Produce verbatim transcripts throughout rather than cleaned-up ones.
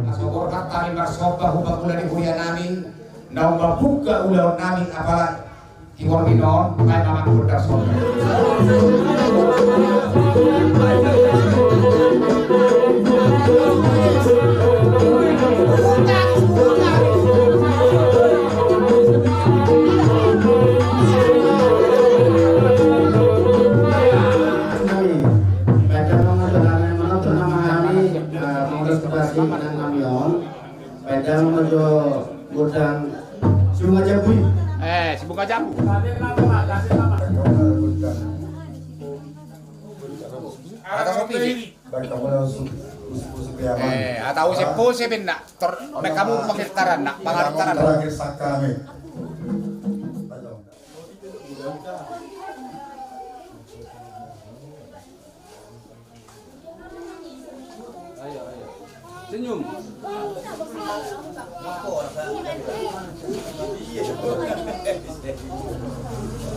Asa borhat hami marsomba hu pangula ni huria nami, naung mambuka ulaon nami, apala tibor ni on, baen ma gondang somba. Baen ma gondang somba. Mauliate ma tu Tuhan nami on. Baen ma gondang si bunga jambu i. Eh, si bunga jambu. Ada kopi di. Eh, atau si pose ben nak. Tor, baen hamu pangitaran nak, pangitaran. Terakhir sakramen. Ayo, ayo. Senyum.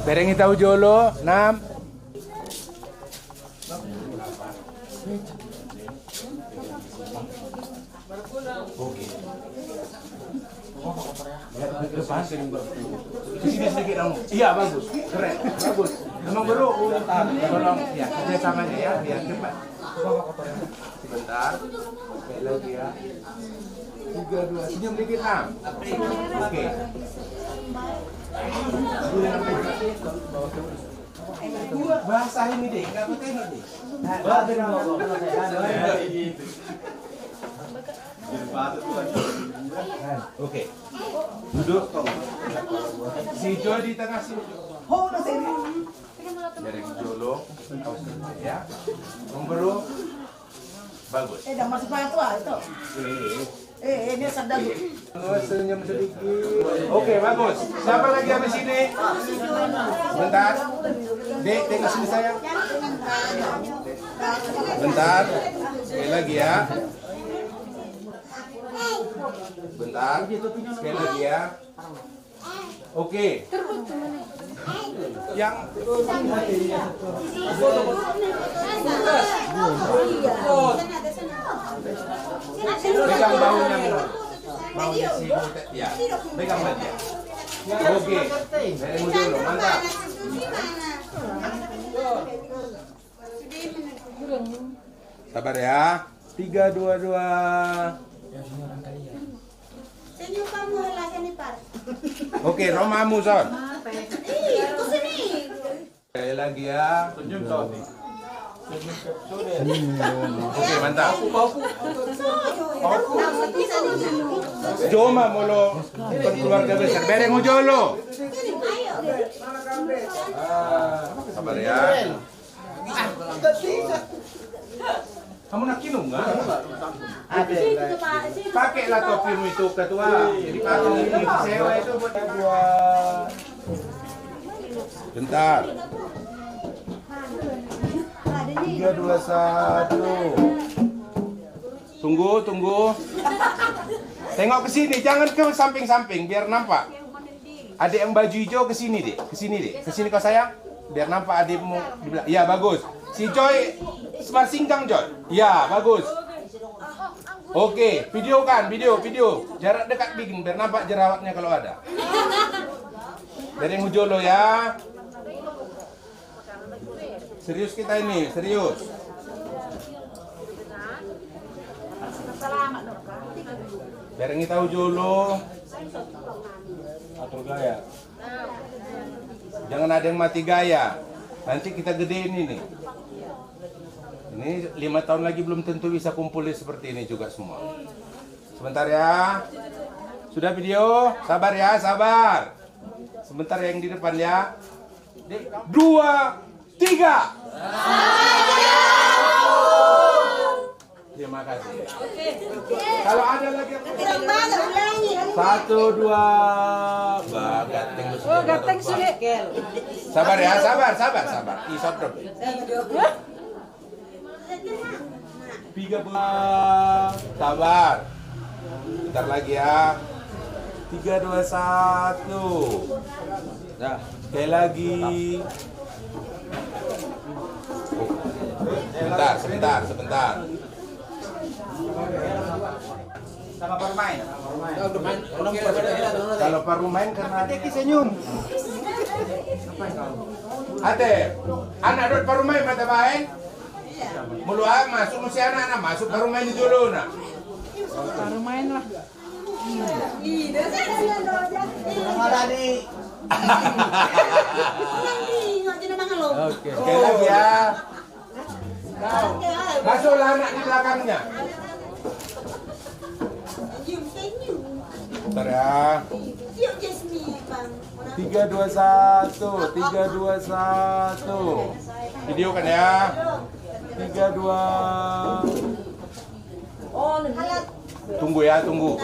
Bereng hita hu jolo, nam. Oke. Depan. Sini sedikit dong. Iya, bagus. Keren. Bagus. Emang baru. Tolong ya, kerja samanya ya, biar cepat. Sebentar. Sekali lagi ya. Tiga, dua. Senyum dikit, Am. Oke. Basah ini, Dek. Enggak pakai ini, Dek. Oke. Duduk. Si Joy di tengah sini. Dari jolo. Ya. Ngobrol. Bagus. Eh, dah masuk batu ah, itu. Eh, eh. Eh, eh, ini asal dagu. Senyum sedikit. Oke, bagus. Siapa lagi habis ini? Bentar. Dek, tengok sini, sayang. Bentar. Sekali lagi ya. Bentar. Sekali lagi ya. Oke. Yang pegang baunya, mau di sini, ya. Pegang aja. Oke. Dari muncul, mantap. Sabar ya. Tiga, dua, dua. Senyum kamu, hela seni par. Oke, romamu, Son. Ih, aku sini. Sekali lagi ya. Senyum, Son. Oke, mantap. Joma molo keluarga besar. Bereng hu jolo. Sabar ya. Kamu nak kinum nggak? Pakailah topimu itu, ketua. Jadi patung ini disewa itu buat ketua. Bentar. Tiga, dua, satu. Tunggu, tunggu. Tengok ke sini, jangan ke samping-samping, biar nampak. Adek yang baju hijau ke sini, Dek. Ke sini, Dek. Ke sini kau, sayang. Biar nampak adekmu di belakang. Ya, bagus. Si Joy, sebar singgang, Joy. Ya, bagus. Oke, videokan, video, video. Jarak dekat bikin, biar nampak jerawatnya kalau ada. Dari yang hu jolo ya. Serius kita ini, serius. Bereng hita hu jolo. Atur gaya. Jangan ada yang mati gaya. Nanti kita gedein ini. Ini lima tahun lagi belum tentu bisa kumpul seperti ini juga semua. Sebentar ya. Sudah video? Sabar ya, sabar. Sebentar yang di depan ya. Dua, tiga. Terima kasih. Kalau ada lagi yang satu, dua, bah, ganteng lu. Oh, ganteng sudah. Sabar ya, sabar, sabar, sabar. Isap dong. Tiga, dua, sabar. Bentar lagi ya. Tiga, dua, satu. Dah. Sekali lagi. Sebentar, sebentar, sebentar. Sama parumaen. Kalau parumaen kan. Ate, anak dohot parumaen ma tabaen. Molo aha masuk muse anakna, masuk parumaen di jolona. Parumaen lah. Oke. Sekali lagi ya. Masuklah anak di belakangnya. Bentar ya. Tiga, dua, satu. Tiga, dua, satu. Video kan ya. Tiga, dua. Tunggu ya, tunggu.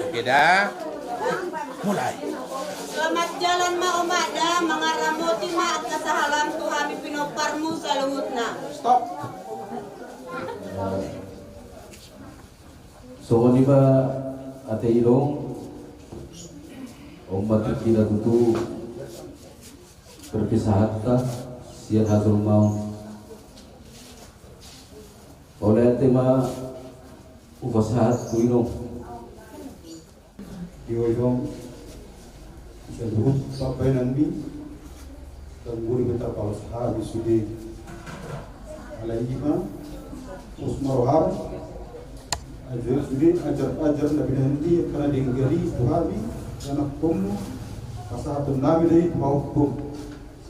Oke dah. Mulai. Selamat jalan ma omak da, mangaramoti ma angka sahalam tu hami pinomparmu saluhutna. Stop. Songon i ma ate inong. On ma tingkina tutu. Perpisahanta sian hajolmaon. Olo, ate ma hupasahat tu inong. Di ho inong, saluhut pambahenanmi, dang boi be tapalos habis sude. Alai i ma, pos ma roham, ajar sude, ajar-ajar na binahen ni angka na denggan i tu hami, anakkonmu, pasahaton nami do i tu hamu.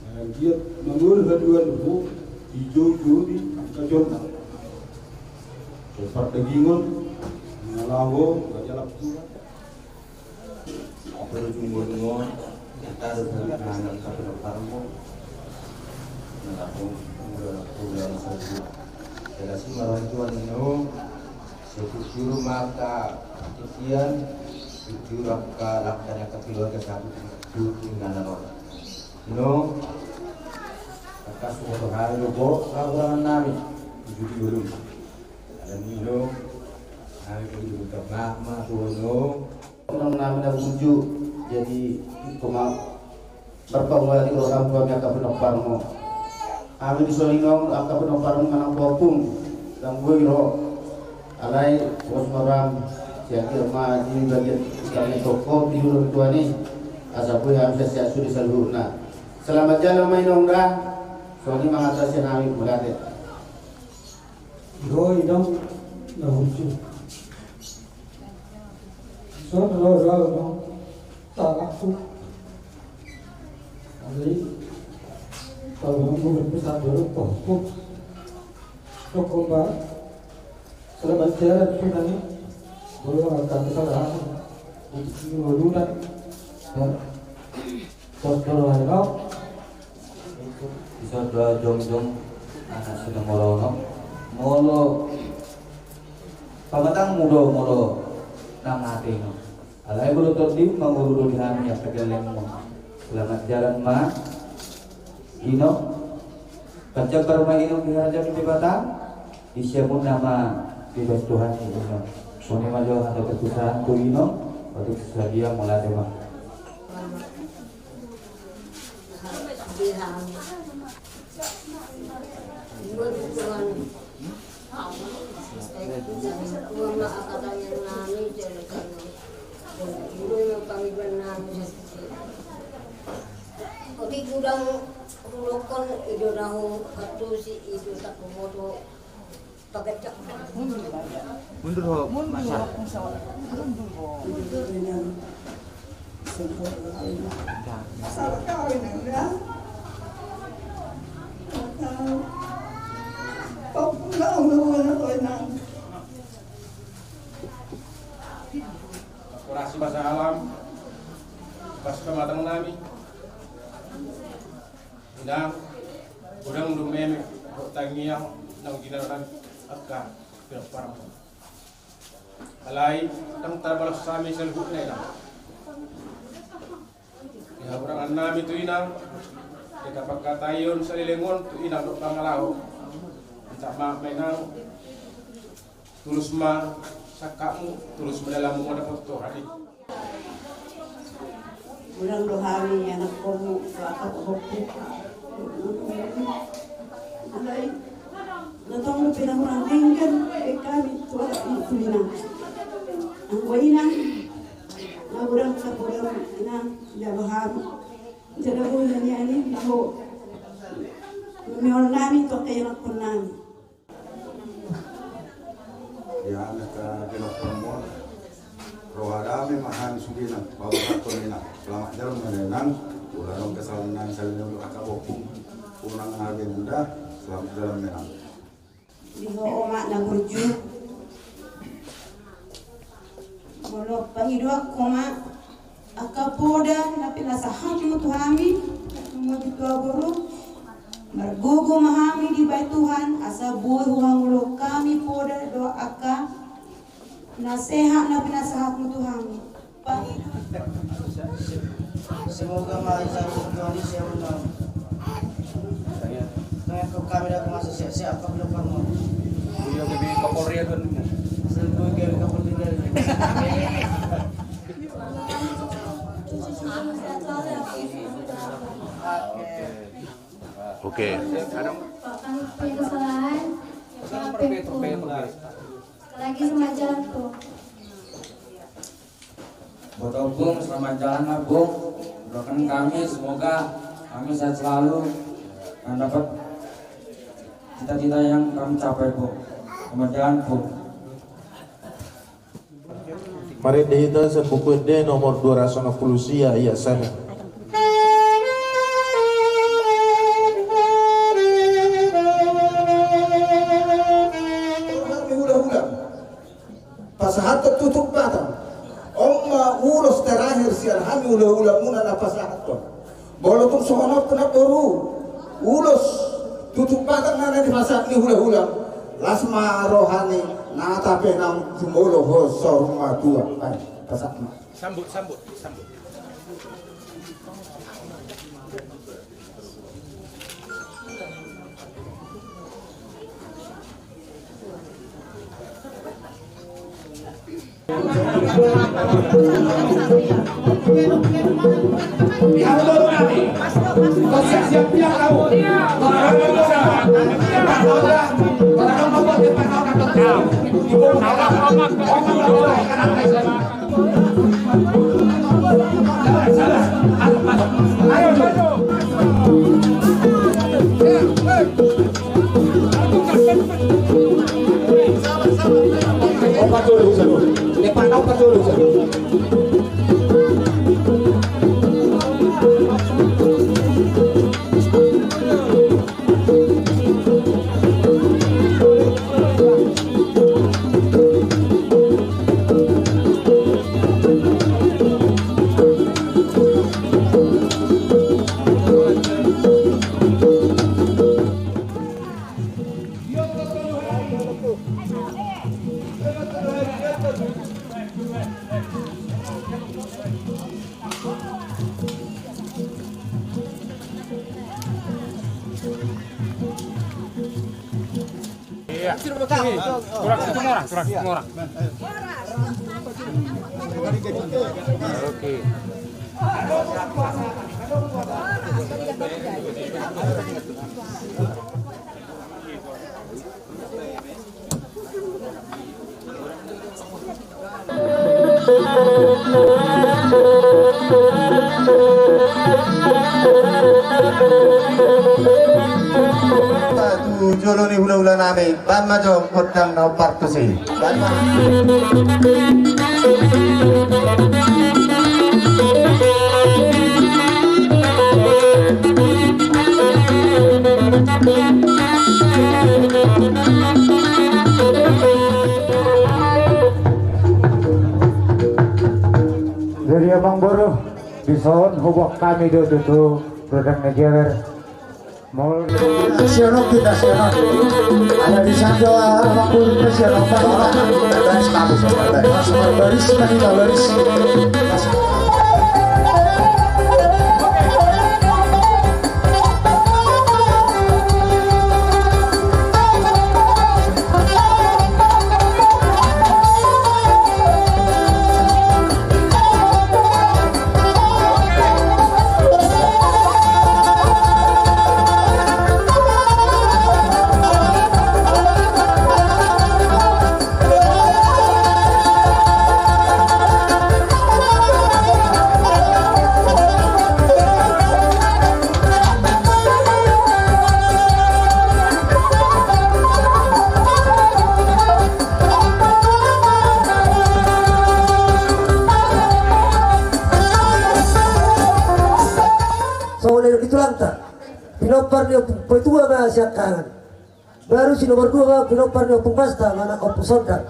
Sai anggiat mangolu haduan ho, dijou-jouni angka jolma. Pardagingkon, na laho, na jalap Tuhan. Apa do jumbo nuon, nyata do salut nami angka pinomparmu. Na laho, udah, udah, masa itu. Jelas i ma roha ni Tuhan inong, sai tiur ma angka titian, tiur angka langka ni angka keluarga satu, tiur tu inganan on. Inong, angka suka roha ni do, bo, kahurangan nami, tujuh di ulun. Alani inong, nami bagi buka ma, ma, tu inong. Inong nami na burju, jadi ingkon ma marpaung-paung roham tu hami angka pinomparmu. Hami dison inong angka pinomparmu manang pompum, dang boi ro. Alai pos ma roham, sai anggiat ma di bagian, bagian toko di jolo ni Tuhan i, asa boi hami sehat-sehat sude saluhutna. Selamat jalan ma inong da. Songon i ma hata sian hami, mauliate. Ro inong na burju. Son ro ro inong. Salahku. Jadi, kalau inong gue berpesan dulu, oh, oh. Cukup, Pak. Selamat jalan tu nami. Boleh angka kesalahan. Di luar. Pos dolo inong. Di son do jongjong anak sinomorono. Molo pamatangmu do molo na mate inong. Alai molo tondim mangolu do di hami angka gellengmu. Selamat jalan ma inong. Panjang umur ma inong di harajaon ni Debata. Di siamun nama di bas Tuhan i inong. Songon i ma jo hata perpisahan tu inong. Otik sadia, mauliate ma. Otik gudang rulokon ido nahu katusi ido tak boto. Mundur ho, masa. Horas ma salam. Pas pamatang nami. Inang, godang do memek dohot tangiang naung jinalahan angka pinomparmu. Alai ndang tarbalos hami saluhutna, Inang. Di hahurangan nami tu Inang, di hata pangkataion saleleng on tu Inang dohot pangalaho. Minta maaf ma, Inang. Tulus ma sangkapmu, tulus ma dalanmu mandapothon Tuhan i. Godang do hami anakkonmu, tu angka pahompu. Alai na tong dope na hurang denggan be hami tu anak ni tu inang. Anggo inang, na godang sapoda inang, jalo hami. Jala boi na nian i, ho. Meol nami tu angka ianakkon nami. Ia, angka ianakkon nami, roha dame ma hami sude nang paboahon inang. Selamat jalan ma inang. Ula adong kesalahan nang saling nang angka pahompu. Unang hami nda, selamat jalan ma inang. Di ho omak na burju. Molo pangidoan ho ma angka poda na pinasahatmu tu hami, na tumundalhon tu boru, margogo ma hami dibahen Tuhan, asa boi huhangoluhon hami poda dohot angka nasehat na pinasahatmu tu hami. Semoga ma ijabah Tuhan i sian on. Tangiangkon hami dapot masa sehat-sehat, apa bilang kamu? Iya, jadi Kapolri ya kan. Semoga Kapolri ya. Oke. Buat Ompung, selamat jalan, Ompung. Doakan kami, semoga kami sehat selalu dan dapat cita-cita yang kami capai, Ompung. Selamat jalan, Ompung. Marende hita sian Buku Ende nomor dua ratus onom pulu sia, ayat sada. Pasahathon tutup batang. On ma ulos terakhir sian hami hula-hulamuna na pasahathon. Molo tung songon on pe na boru, ulos tutup batang na, na dipasahat ni hula-hula. Las ma roha ni na tape nang jumolo ho saur matua. Ai, pasahat ma. Sambut, sambut, sambut. Iya. Kurang satu orang, kurang satu orang. Oke. Tu jolo ni hula-hula nami, baen ma jo gondang na ompar tusi. Baen ma. Jadi amang boru, dison huboan hami do tutu godang na jewer. Molo sionok kita sionok. Ada di sana amang boru sionok. Baris, baris, baris. Pinompar ni ompung petua ma siangkangan. Baru si nomor dua ma pinompar ni ompung masta, mana Ompung Sondang.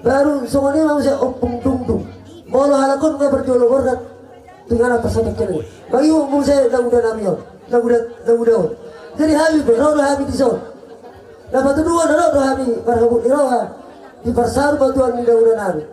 Baru songon i ma muse Ompung Dungdung. Molo halak on nga parjolo borhat. Tinggal apa sampai kene. Bagi muse naguda nami on. Naguda, naguda on. Jadi hami pe, ro do hami dison. Na patuduhon na ro do hami marhabot ni roha. Di parsaur batuan ni naguda nami.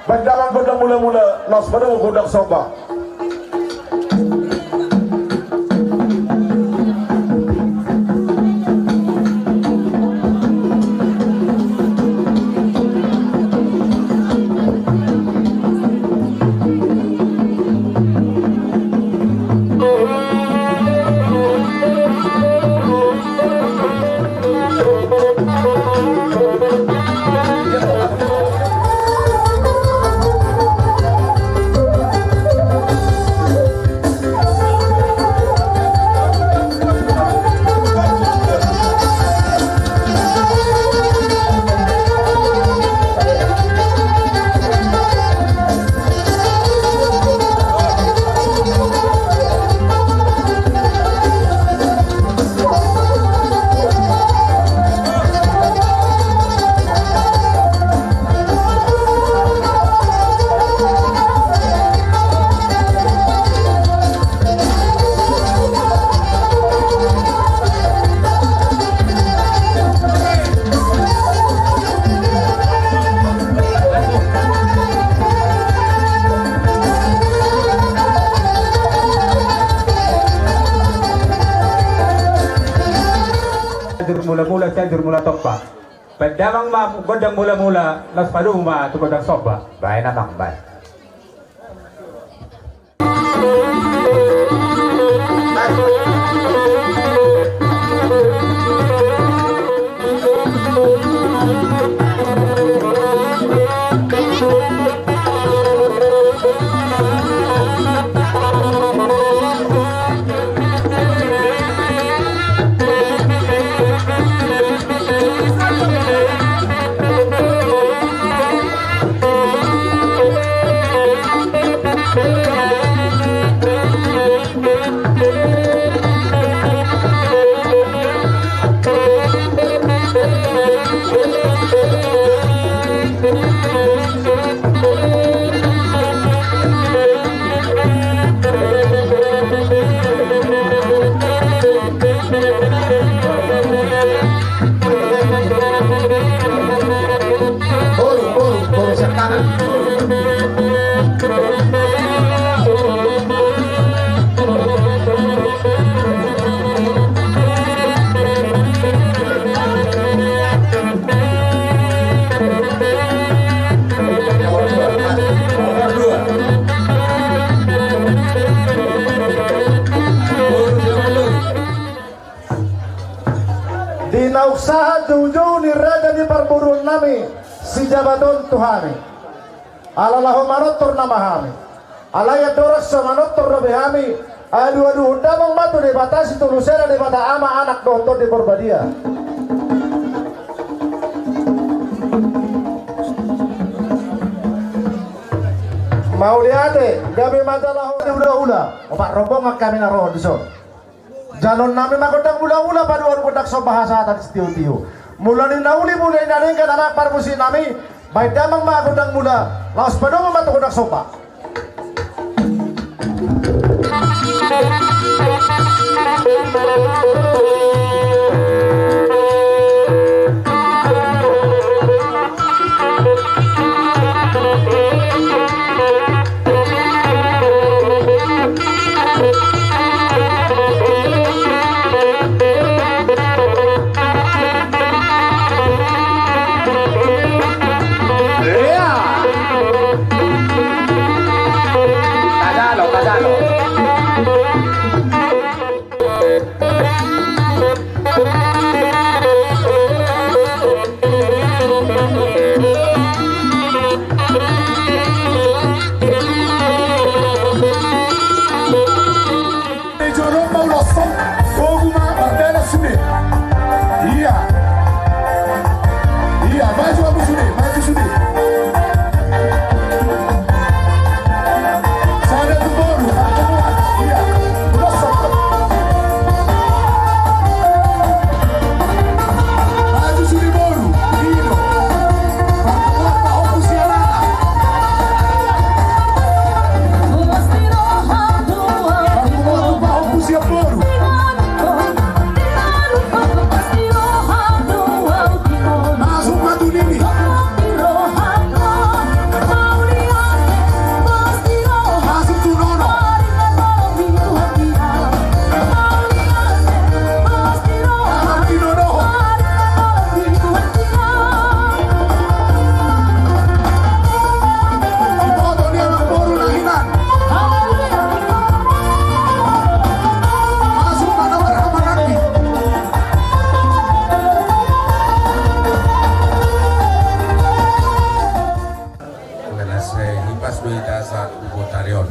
Pandalan gondang mula-mula, laos padomu gondang somba. Catur mula-mula, catur mula tompa. Pandamang ma gondang mula-mula, laos padomu ma tu gondang somba. Baen amang, baen. Boru, boru, boru siangkangan. Di naung sahat joujou ni raja ni Parboruon nami, sijabat on tu hami. Ala laho manortor nama hami. Alai andorang so manortor dope hami, aduaduhon damang ma tu Debata Sitolusada, Debata Ama, Anak dohot Tondi Porbadia. Mauliate, gabe ma jala ho di hulahula. Opat rombongan hami na ro dison. Jaloon nami ma gondang hulahula, paduahon gondang somba hasahatan sitiotio. Molo ni na uli, molo ni na denggan, anak parmusik nami, baen damang ma gondang mula, laos padomu ma tu gondang somba. Jolo ma ulos, bogu ma mardalan sude. Ia. Ia, maju hamu sude, maju sude. Sada tu boru, satu dua. Ia. Ulos. Maju sude boru. Ido. Parpunguan pahompu sian anak. Parpunguan pahompu sian boru. Masuk ma tu nini. Masuk tu nono. Anak di nono. Iboto ni anak boru na hinan. Masuk ma na marhahamaranggi. Manasse hipas do hita sahat tu botari on.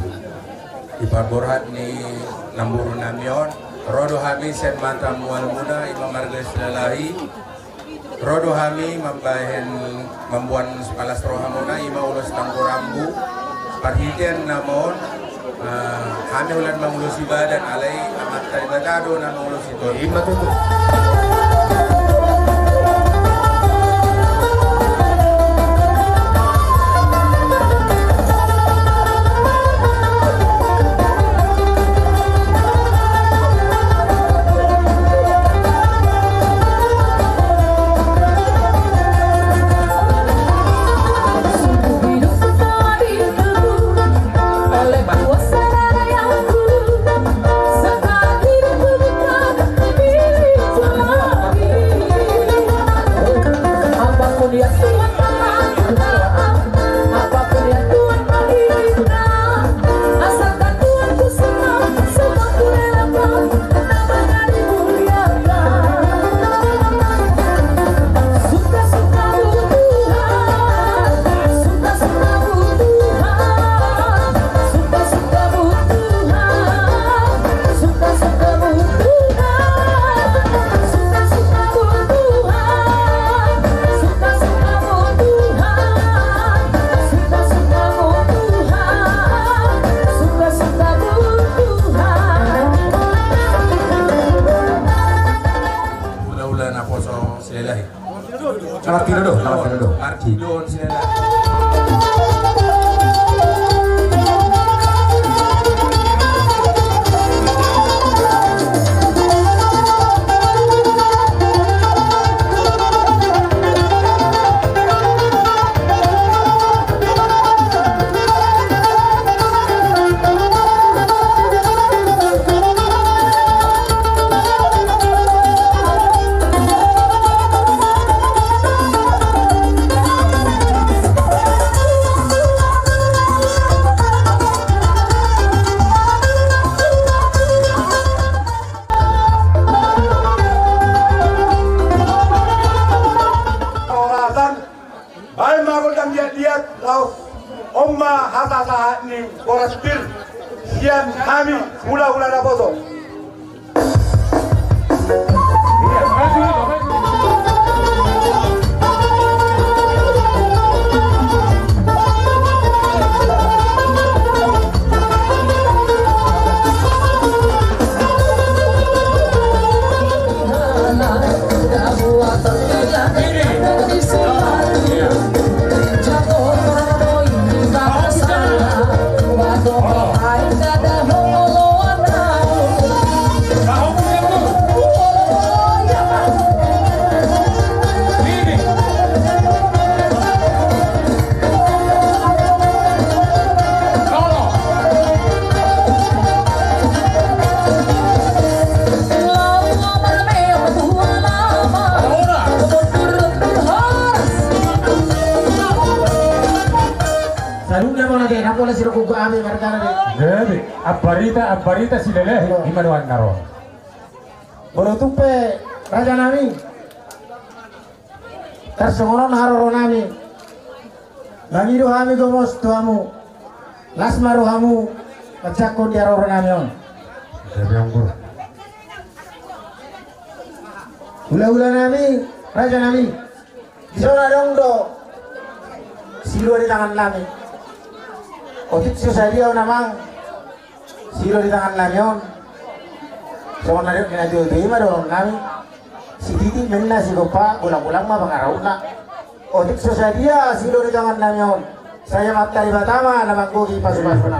Di parborhat ni namboru nami on, ro do hami sian mata mualmuna, i ma marga Silalahi. Ro do hami mambahen, mamboan sipalas rohamuna, i ma ulos tanggo rambu. Parhitean nama on, eh, hami holan mangulosi badan, alai Amanta Debata do na mangulosi tondi. I ma tutu. Hulahula naposo Silalahi. Martino do, martino do. Martino do Silalahi. Hasasahat ni boras pir sian hami hulahula naposo. Saluhutna ma na jadi, na pola sidok uga ame margana de. Jadi, ambarita, ambarita silelehi, ima doan na ro. Molo tung pe raja nami. Tarsongon on haroro nami. Mangido hami gomos tu hamu. Las ma rohamu manjangkon di haroro nami on. Hulahula nami, raja nami. Dison adong do silua di tangan nami. Otik so sadia on amang. Silua di tangan nami on. Songon na didok ni natuatua i ma dohonon nami. Sititi ma inna sigompa, golanggolang ma pangarahutna. Otik so sadia silua di tangan nami on, sai Amanta Debata ma na manggohi pasupasuna.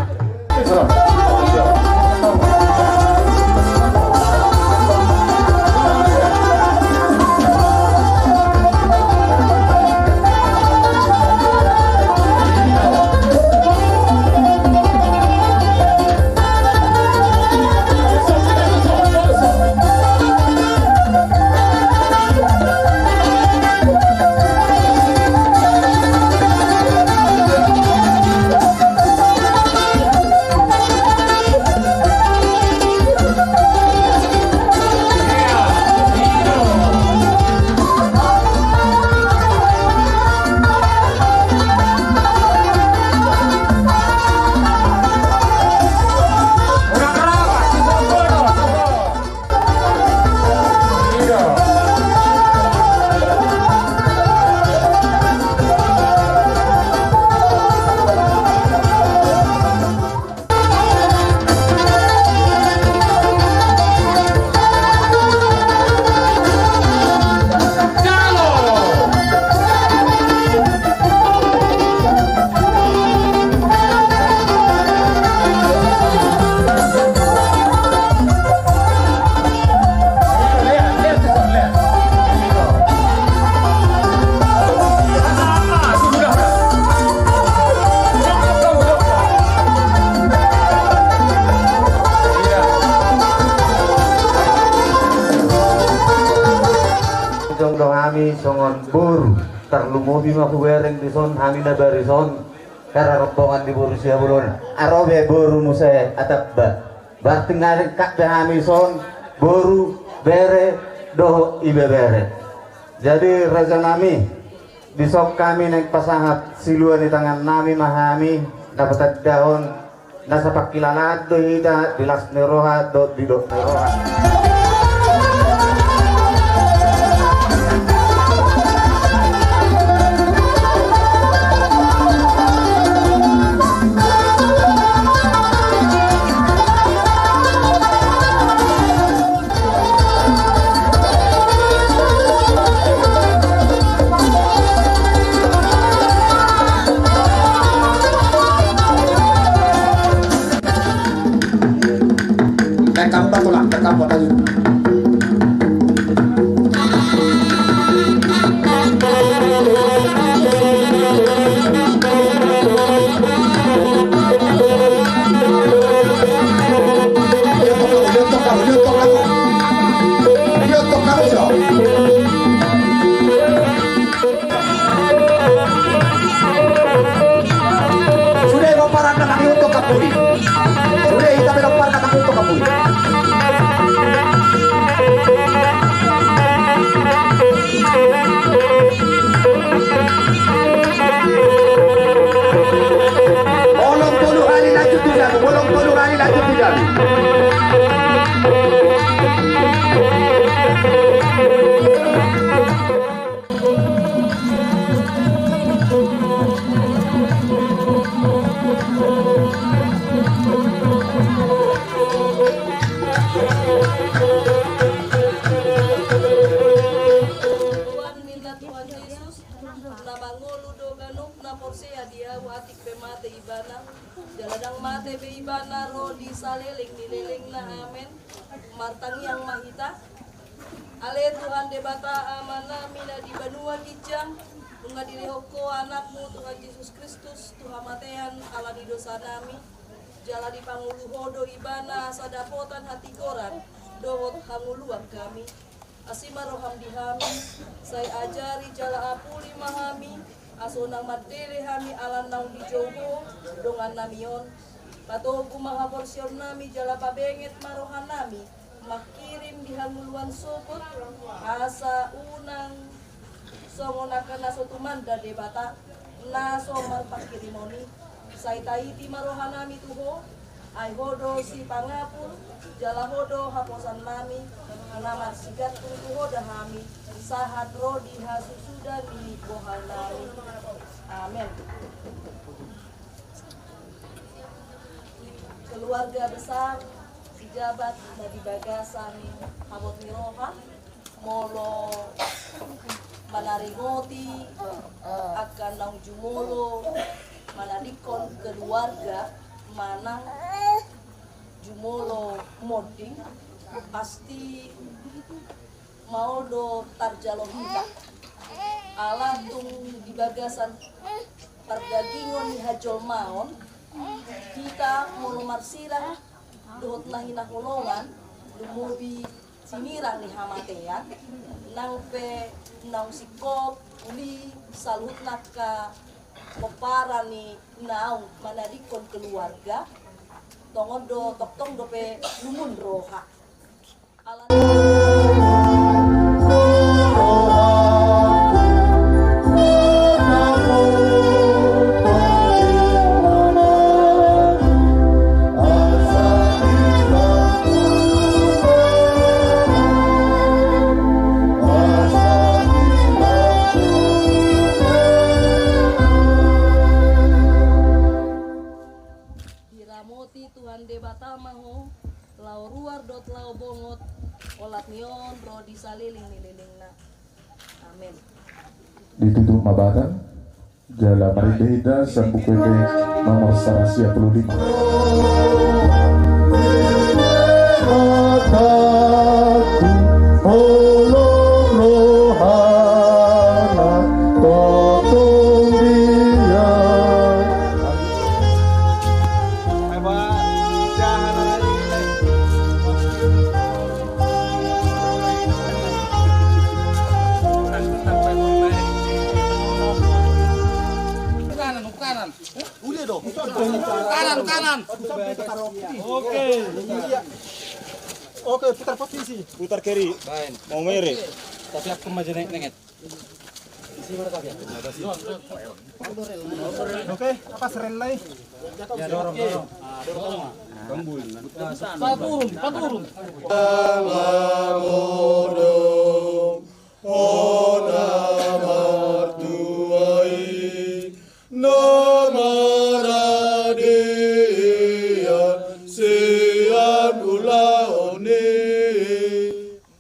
Jongjong hami songon boru, tarlumobi ma hubereng dison hami na barison, hera rombongan ni boru Siabolon, aro be boru muse atap ba. Berarti nga lengkap be hami son, boru, bere, dohot ibebere. Jadi raja nami, dison hami naeng pasahat silua ni tangan nami ma hami, na patandahon, na sapangkilalaan do hita, di las ni roha, dohot didok ni roha. Sude pomparan na mangihuthon hambuli. Sude hita pe pomparan na mangihuthon hambuli. Tuhan Jesus, na mangolu do ganup na porsea di Ahu, atik pe mate Ibana, jala ndang mate be Ibana, ro di saleleng ni lelengna. Amen. Martangiang ma hita. Ale Tuhan Debata, Amanami na di banua ginjang, nunga dilehon Ho Anakmu Tuhan Jesus Kristus tu hamatean ala ni dosanami, jala dipangolu Ho do Ibana asa dapotan hatigoran dohot hangoluan hami. Asi ma roham di hami, sai ajari jala apuli ma hami, asa unang mandele hami ala naung dijou Ho dongannami on. Patogu ma haporseaonnami jala pabenget ma rohanami manghirim di hangoluan sogot, asa unang songon angka na so tumanda Debata na so marpanghirimon i. Sai taiti ma rohanami tu Ho, ai Ho do sipangapul, jala Ho do haposannami, na marsigantung tu Ho da hami sahat ro di hasusuda ni bohalnami. Amen. Keluarga besar Sijabat na di bagasan habot ni roha, molo manaringoti angka naung jumolo manadingkon keluarga manang jumolo monding, pasti maol do tarjalo hita. Ala tung di bagasan pardagingon ni hajolmaon, hita molo marsirang dohot na hinaholongan, lumobi sinirang ni hamatean, nang pe naung singkop, uli, saluhutna angka pomparan ni naung manadingkon keluarga, tongon do tongtong dope lumun roha. Diramoti Tuhan Debata ma ho, laho ruar dohot laho bongot, olat ni on ro di saleleng ni lelengna. Amen. Ditutup ma batang, jala marende hita Sambung P P nomor saratus sia pulu lima. Kanan, kanan. Udah dong. Kanan, kanan. Oke. Iya. Oke, putar posisi. Putar kiri. Mau ngiri. Tapi aku maju naik nenget. Oke, apa serelai? Ya, dorong, dorong. Paturun, paturun. Hona martua i na maradian sian ulaon i.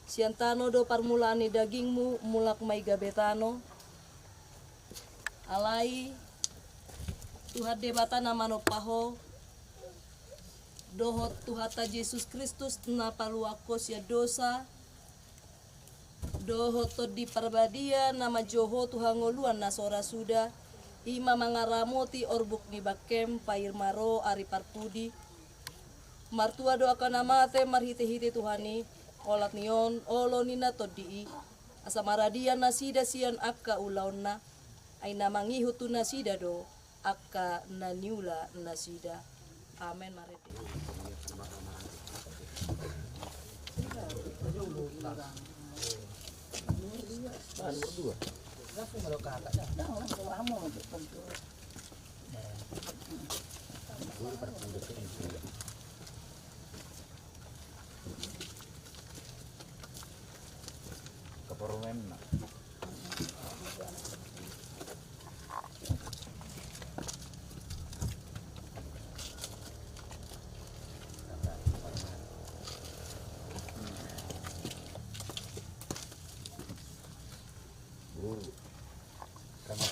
Sian tano do parmulaan ni dagingmu, mulak ma i gabe tano. Alai Tuhan Debata na manompa ho, dohot Tuhanta Jesus Kristus na paluahon ho sian dosa, dohot Tondi Parbadia na manjou ho tu hangoluan na so ra suda, i ma mangaramoti orbuk ni bangkem paima ro ari parpudi. Martua do angka na mate marhitehite Tuhan i, olat ni on olo ni na tondi i, asa maradian nasida sian angka ulaonna, ai na mangihut tu nasida do angka na niula nasida. Amen. Marende. Keperumenna. Guru. Jadi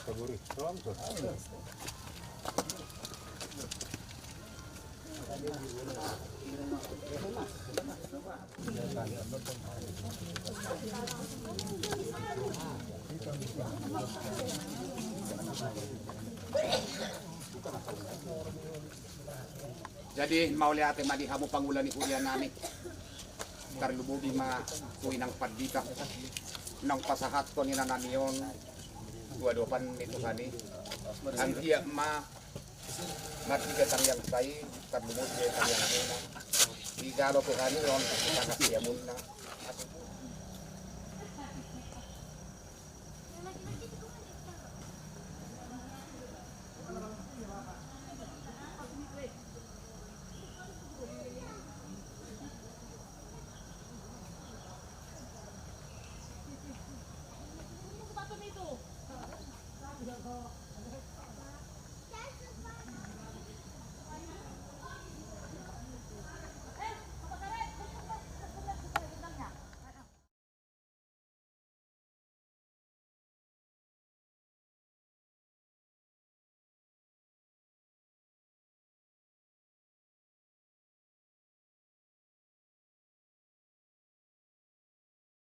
mauliate ma di hamu pangula ni huria nami. Tarlumobi ma tu inang pandita naung pasahathon inanami on tu adopan ni Tuhan i. Anggiat ma marhite tangiang sai, tarlumobi tangiang muna, dijalo Tuhan i on di tangkas ni amunna.